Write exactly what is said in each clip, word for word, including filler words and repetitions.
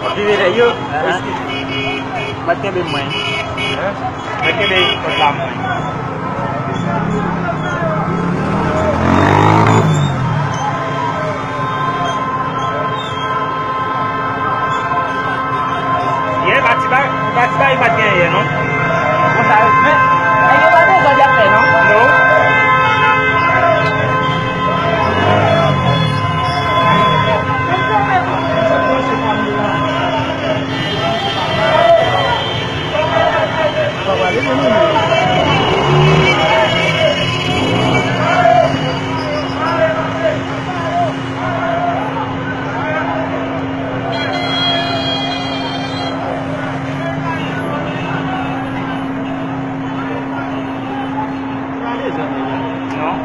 Vire lè yo. Aha. Mèt kenbe mwen. Mèt kenbe kòd la mwen. Yè, pati ba, pati ba, li pa t gen yè, non? Konsa, men, nèg yo pa bezwen y ap fè, non? Non. Non.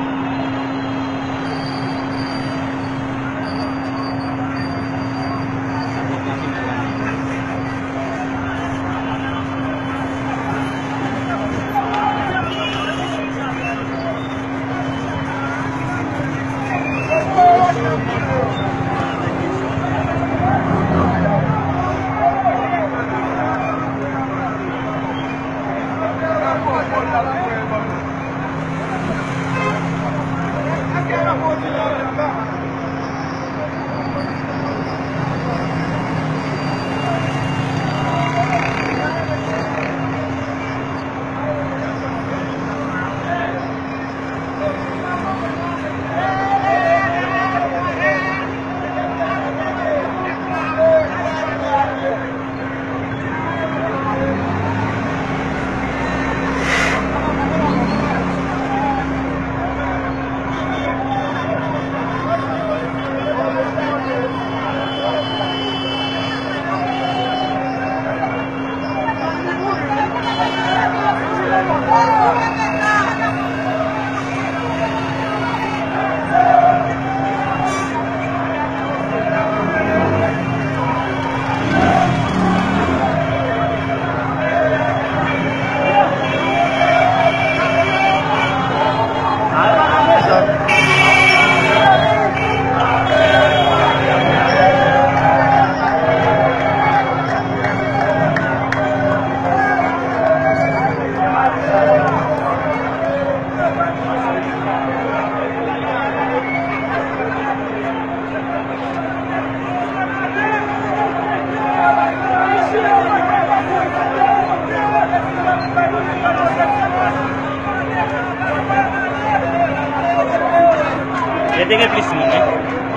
Yo te gen plis moun, wi.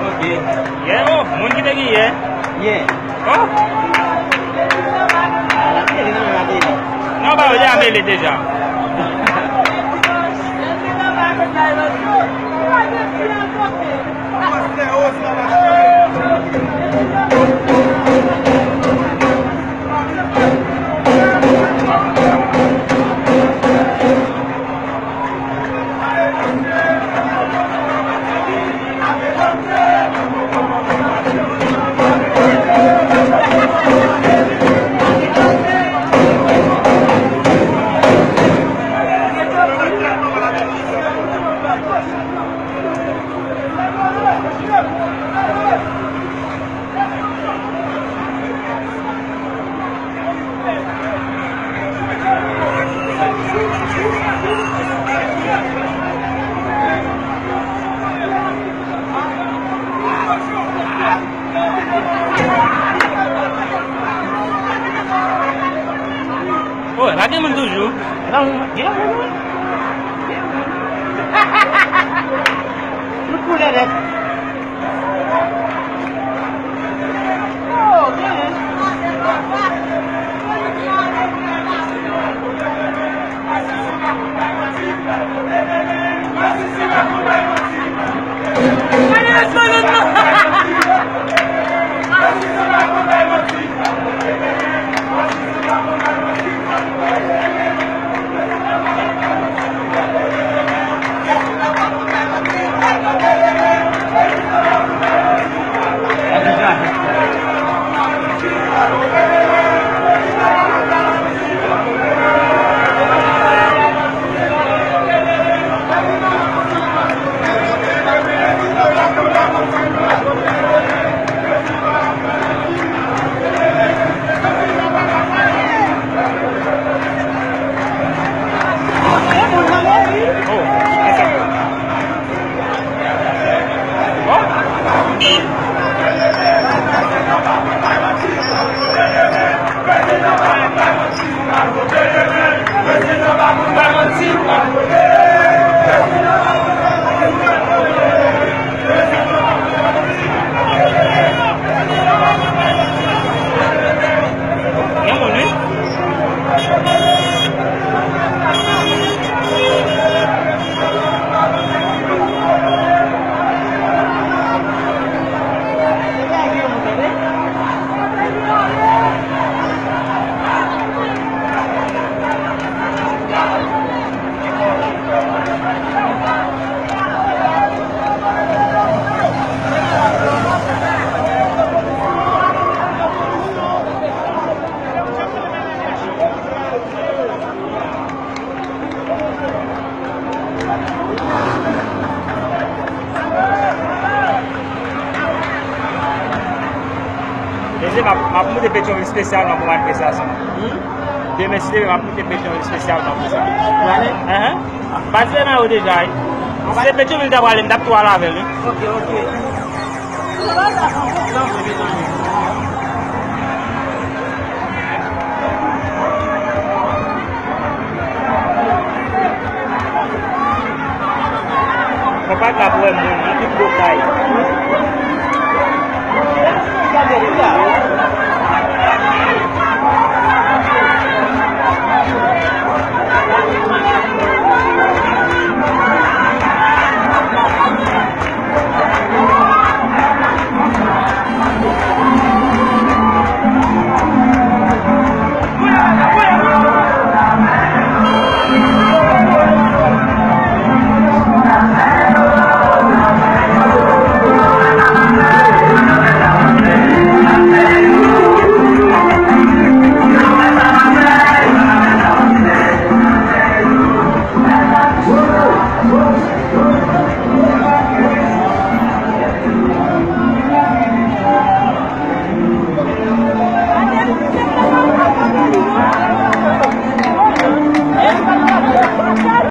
Ok. Yè, oh, moun ki te gen yè. Yè. Oh. Ala tele nan men Mateli. Non, ba, yo te mele deja. Oh, la gen moun toujou. Non, gen moun. Gen moun. Tout koulè nèt. Oh, gen moun. M ap, m ap moute Petyonvil espesyalman pou manifestasyon. Demen, si Dye vle, m ap moute Petyonvil espesyalman pou sa. Ou prale? Enhen. Baz la nan yo deja, wi. Si se Petyonvil m ta prale, m t ap tou al avè l, wi. Ok, ok. Mwen pa t la pou wè moun, nan tout bòkay.